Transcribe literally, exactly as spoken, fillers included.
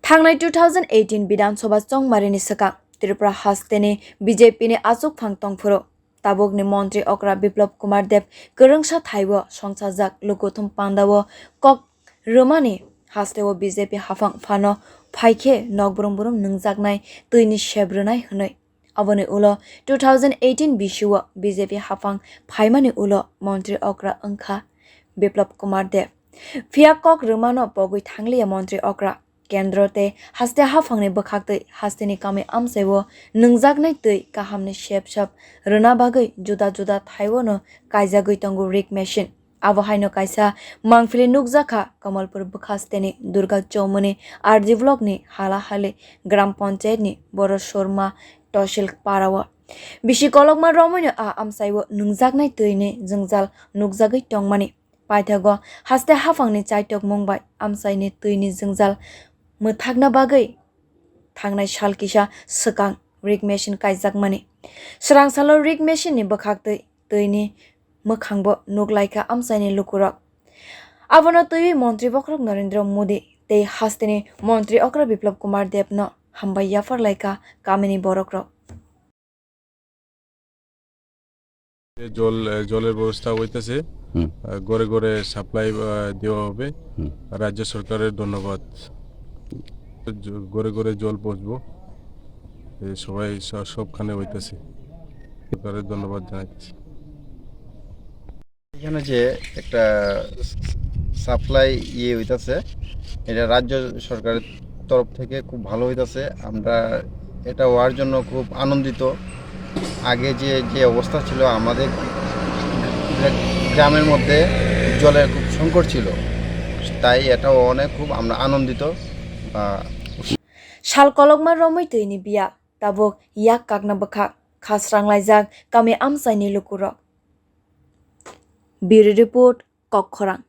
Thangnai two thousand eighteen Bidhan Sabha chongmarini swkang Tripura hasteni B J P ni achukphang tongphuru tabukni montri okra Biplab Kumar Deb kwrwngsa thaibo songsajak lukuthum pandao kok rwmani hasteo B J P haphang phano phaikhe nokbrum brum nwngjaknai twini sep rwnai hwnwi. Aboni ulo two thousand eighteen bisio B J P haphang phaimani ulo montri okra wngkha Biplab Kumar Deb. Phiya kok rwmano pogwi thangliya montri okra. Kendro tei haste haphangni bwkhaktwi hasteni kami amchaio nwngjaknai twi kahamni sep sap rwna bagwi juda juda thaiwano kaijagwi tongo rig machine. Abo haino kaisa mangpili nukjakha Kamalpur bwkhasteni Durga Chowmuni R D blockni Halahali Gram Panchayatni Boro Sorma Tosil Parao. Bisi kolokma romwino a amchaio nwngjaknai twini jwngjal nukjagwi tongmani. Paithago haste haphangni chaitok mung bai amchaini twini jwngjal mwthakna bagwi thangnai sal kisa swkang rig machine kaijakmani. Swrang salo rig machine ni bwkhaktwi twini mwkhangbo nuk laikha amchaini lukurok. Abono twiwi montri bokhorok Narendra Modi tei hasteni montri okra Biplab Kumar Debno hambai yaphar laikha kamini borokrok. জল, আহ, জলের ব্যবস্থা হইতেছে। হুম। আহ, ঘরে ঘরে সাপ্লাই, আহ, দেওয়া হবে। হুম। রাজ্য সরকারের ধন্যবাদ। জ-, ঘরে ঘরে জল পৌঁছবো। এ সবাই স-, সবখানে হইতেছে। সরকারের ধন্যবাদ জানাচ্ছি। এখানে যে একটা সাপ্লাই ইয়ে হইতাছে, এটা রাজ্য সরকারের তরফ থেকে খুব ভালো হইতাছে। আমরা এটা হওয়ার জন্য খুব আনন্দিত। আগে যে, যে অবস্থা ছিল আমাদের গ্রা-, গ্রামের মধ্যে জলের খুব সংকট ছিল, তাই এটাও অনেক খুব আমরা আনন্দিত। আহ, Sal kolokma romwi twini biya, tabuk yak kakna bwkhak, khasrang laijak kami amchaini lukurok. Bureau Report, Kokkhorang.